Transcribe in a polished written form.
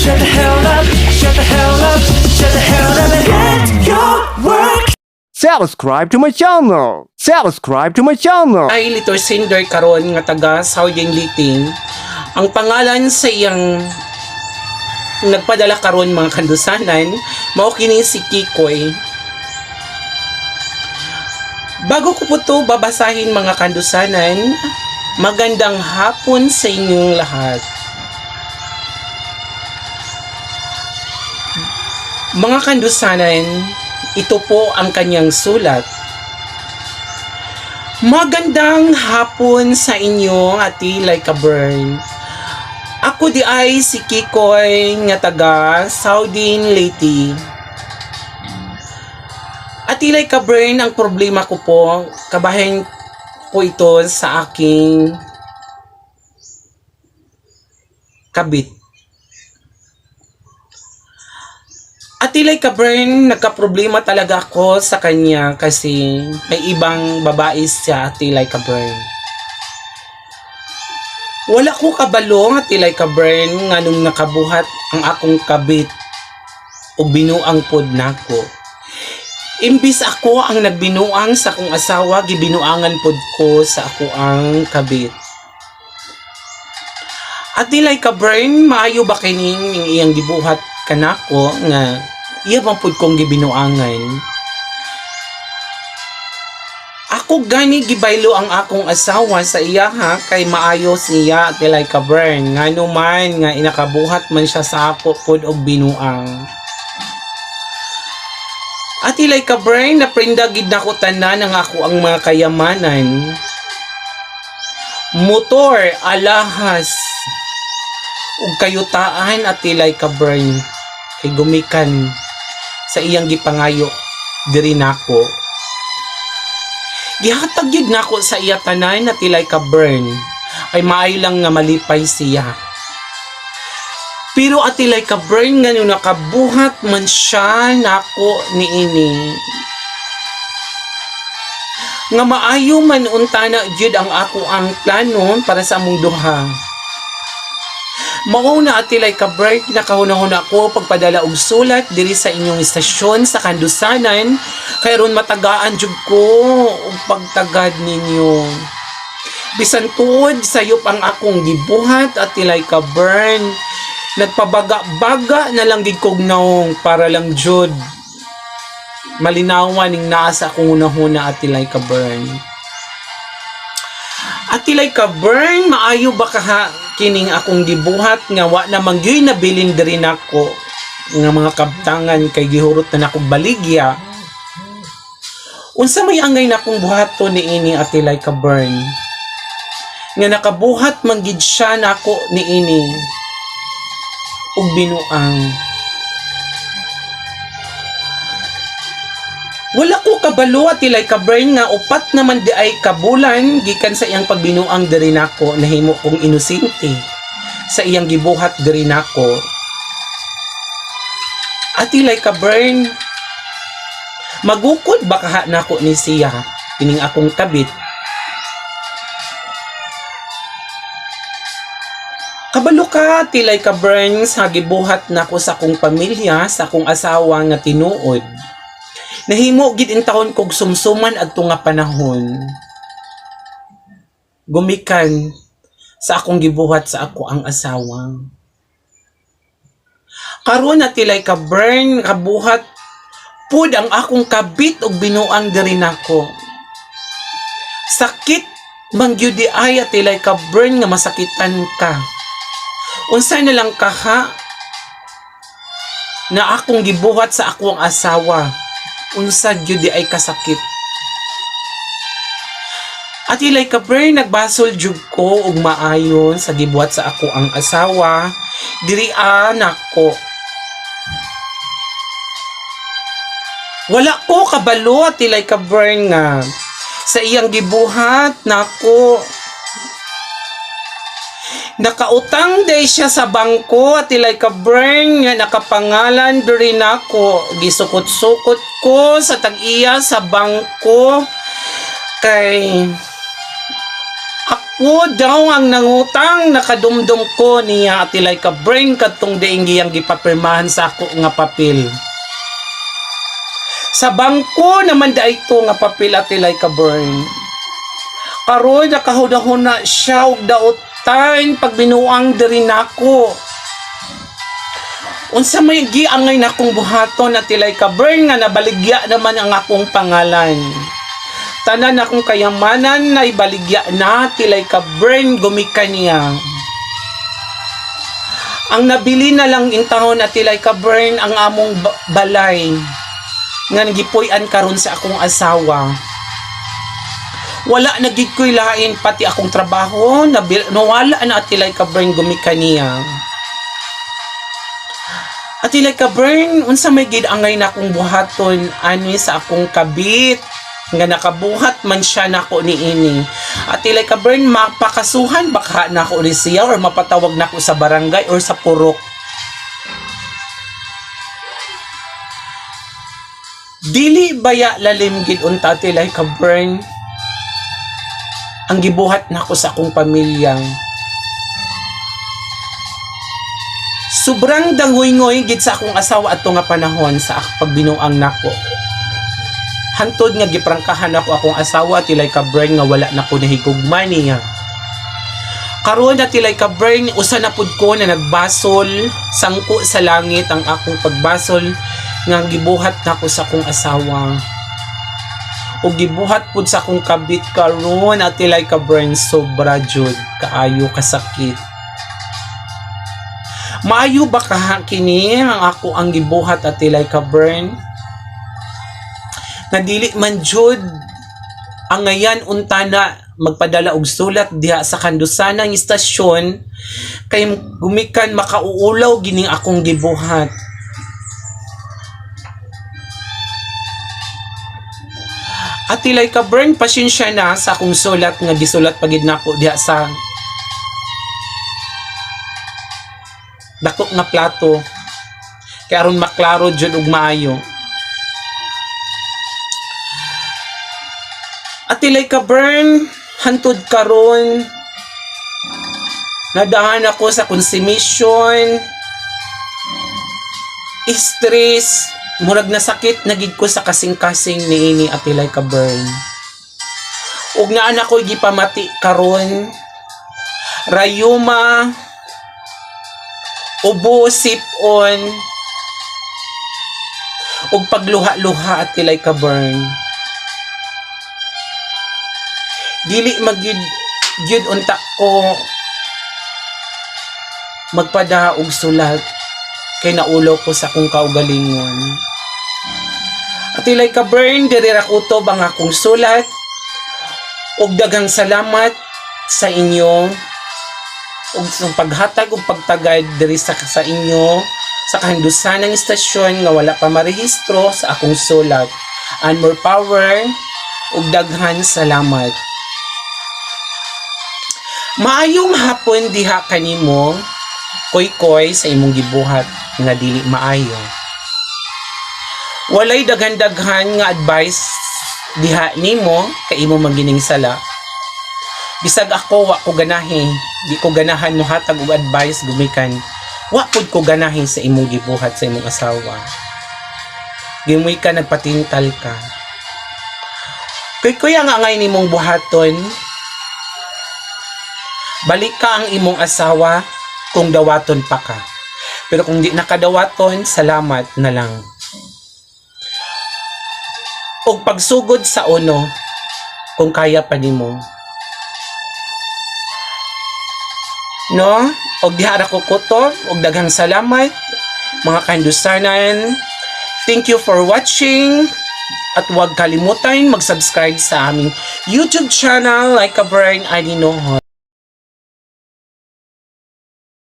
Shut the hell up, shut the hell up, shut the hell up and get your work. Subscribe to my channel. Subscribe to my channel. Ay Little Cinder karon nga taga Southern Liting. Ang pangalan sa iyang nagpadala karon, mga kandusanan, mao kini si Kikoy. Bago ko po to babasahin, mga kandusanan, magandang hapon sa inyong lahat. Mga kandusanan, ito po ang kanyang sulat. Magandang hapon sa inyo, Ate Laika Bern. Ako di ay si Kikoy nga taga Saudin Leyte. Ate Laika Bern, ang problema ko po, kabahin po ito sa aking kabit. Ate Laika Bern, nagka-problema talaga ako sa kanya kasi may ibang babae siya, Ate Laika Bern. Wala ko kabalo, Ate Laika Bern, nga nung nakabuhat ang akong kabit o binuang pod nako. Imbis ako ang nagbinuang sa akong asawa, gibinuangan pod ko sa ako ang kabit. Ate Laika Bern, maayo ba kining iyang gibuhat kanako nga iya bang pud kong gibinuangan? Ako gani gibaylo ang akong asawa sa iya ha kay maayo siya, Ate Laika Bern. Ngano man nga inakabuhat man siya sa ako pud og binuang. Ate Laika Bern, naprinda gid nako tanan ang ako ang mga kayamanan. Motor, alahas, ug kayutaan, Ate Laika Bern, kay gumikan sa iyang gipangayo diri nako. Gihatag gyud nako sa iya tanan, Ate Laika Bern, kay maayo lang nga malipay siya. Pero Ate Laika Bern, nga nung nakabuhat man siya nako niini, nga maayo man unta na gyud ang ako ang plano para sa among duha. Mao na, Ate Laika Bern, nakahuna-huna ko pagpadala og sulat diri sa inyong istasyon sa kandusanan kay ron matagaan jud ko og pagtagad ninyo. Bisan tuod sayop ang akong gibuhat, Ate Laika Bern, nagpabaga-baga na lang gid kog naong para lang jud malinawan ning naa sa akong hunahuna, Ate Laika Bern. Ate Laika Bern, maayo ba kaha kining akong gibuhat nga wa na gyud nabilin diri nako nga mga kabtangan kay gihurot na nako baligya? Unsa may angay nakong buhaton niini, Ate Laika Bern? Nga nakabuhat man gid siya nako niini ug binuang. Wala ko kabalo, Ate Laika Bern, nga upat naman di ay kabulan gikan sa iyang pagbinuang diri nako, nahimo kong inosente sa iyang gibuhat diri nako. Ate Laika Bern, magukod ba kaha nako ni siya kining akong kabit? Kabalo ka, Ate Laika Bern, sa gibuhat nako sa akong pamilya, sa akong asawa nga tinuod. Nahimo gid intawon kog sumsuman adto nga panahon. Gumikan sa akong gibuhat sa ako ang asawa. Karon, Ate Laika Bern, kabuhat pud ang akong kabit og binuang diri nako. Sakit man gyud di ay, Ate Laika Bern, nga masakitan ka. Unsa na lang kaha na akong gibuhat sa akong asawa? Unsa gyud di ay kasakit. Ate Laika Bern, nagbasol jud ko og maayon sa gibuhat sa ako ang asawa diri a nako. Wala ko kabalo, Ate Laika Bern, nga sa iyang gibuhat nako, nakautang day siya sa bangko, Ate Laika Bern, nga nakapangalan diri nako. Gisukot-sukot ko sa tag-iya sa bangko kay Ako daw ang nangutang, nakadumdum ko niya, Ate Laika Brain, katong diing giyang gipapirmahan sa ako nga papel. Sa bangko naman da ito nga papel, Ate Laika Brain. Karon nakahuna-huna siya og dautan pagbinuang diri nako. Unsa may giangay nakong buhaton, Ate Laika Bern, nga nabaligya naman ang akong pangalan? Tanan akong kayamanan na ibaligya na, Ate Laika Bern, gumikan niya. Ang nabili na lang intawon, Ate Laika Bern, ang among balay nga gipuy-an karon sa akong asawa. Wala na gid ko'y lain, pati akong trabaho nawala na, Ate Laika Bern, gumikan niya. Ate Laika Bern, unsa may gid angay na akong buhaton ani sa akong kabit nga nakabuhat man siya nako niini? Ate Laika Bern, mapakasuhan baka nako ni siya or mapatawag nako sa barangay or sa purok? Dili baya lalim gid unta, Ate Laika Bern, ang gibuhat nako sa akong pamilya? Sobrang dangoy-ngoy gid sa akong asawa ato nga panahon sa pagbinuang nako. Hantod nga giprangkahan ako akong asawa, Ate Laika Bern, nga wala na ko nahigugma niya. Karon, Ate Laika Bern, usa na pud ko na nagbasol, sangko sa langit ang akong pagbasol nga gibuhat nako sa akong asawa. O gibuhat pud sa akong kabit karon, Ate Laika Bern, sobra jud kaayo kasakit. Maayo ba kaha kini ang ako ang gibuhat, Ate Laika Bern? Na dili man jud ang ngayan unta na magpadala og sulat diha sa kandusanang istasyon kay gumikan makauulaw gining akong gibuhat. Ate Laika Bern, pasensya na sa akong sulat nga gisulat pagid nako diha sa dako nga plato kay aron maklaro jud og maayo. Ate Laika Bern, hantod karon nadahan ako sa consumption, stress, murag nasakit na gid ko sa kasing-kasing niini, Ate Laika Bern. Ug naa na ko'y gipamati karon, rayuma, ubo, sipon, ug pagluha-luha, Ate Laika Bern. Dili magyud gyud unta ko magpada og sulat kay naulo ko sa akong kaugalingon. Ate Laika Bern, diri ra kutob ang akong sulat. Ug daghang salamat sa inyo ug sa paghatag ug pagtagad diri sa inyo sa kahindusan ng istasyon nga wala pa marehistro sa akong sulat. And more power ug daghan salamat. Maayong hapon diha kanimo, Koy-koy, sa imong gibuhat nga dili maayo. Walay daghan-daghan nga advice diha nimo kay imo magining sala. Bisag ako wa ko ganahi, di ko ganahan mohatag og advice gumikan wa pud ko ganahi sa imong gibuhat sa imong asawa. Gumuy ka, nagpatintal ka. Kuy-kuy, ang angay nimong buhaton, balik ka ang imong asawa kung dawaton pa ka. Pero kung di nakadawaton, salamat na lang. Og pagsugod sa uno, kung kaya pa nimo. No? Og diha ra ko kutob, og daghang salamat, mga kandusanan. Thank you for watching. At huwag kalimutan mag-subscribe sa aming YouTube channel, Like a Brain Adinohon.